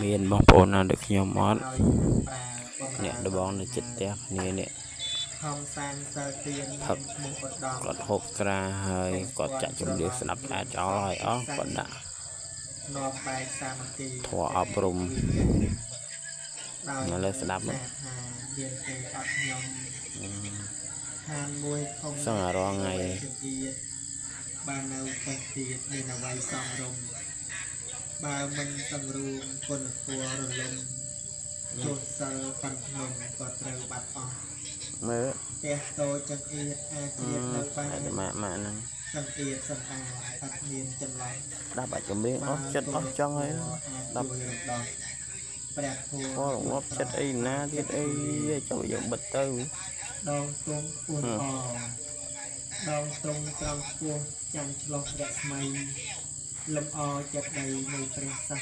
មានបងប្អូនណាដូចខ្ញុំអត់ ឲ្យប្រើបំរើ អ្នកដបងនៅចិត្តផ្ទះគ្នានេះ ខំសាងសិលទាន ផឹក មានឈ្មោះឧត្តម គាត់ហូបស្រាហើយគាត់ចាក់ចម្លៀងស្ដាប់តែចោលហើយអស់គាត់ដាក់ នាំបែកសាមគ្គី ធម៌អប់រំ ដោយ ឥឡូវស្ដាប់ ថាមានទេអត់ខ្ញុំឋានមួយធំ សឹងអារងថ្ងៃ ទៀតបាននៅផ្ទះទៀតមានអ្វីសមរម្យបើមិនសង្រួមគុណធម៌រលំទោះសិលប៉ិនភ្នំក៏ត្រូវបាត់អស់ មើល ផ្ទះតូចចង្អៀតអាចជ្រាបនៅបាន តែម៉ាក់ម៉ាក់ហ្នឹង ចង្អៀតសន្តានអត់មានចន្លោះ ស្ដាប់អាចចម្រៀងអស់ចិត្តអស់ចង់ហើយ អាច ស្ដាប់ ជួយរំដោះព្រះធម៌ ធម៌រងាប់ចិត្តអីណាទៀតអីចូលយើងបិទទៅ ដងទងខ្ពស់អដងទងត្រង់ខ្ពស់ចាំងឆ្លោះរស្មីលំអចិត្តដីនៃព្រះសាស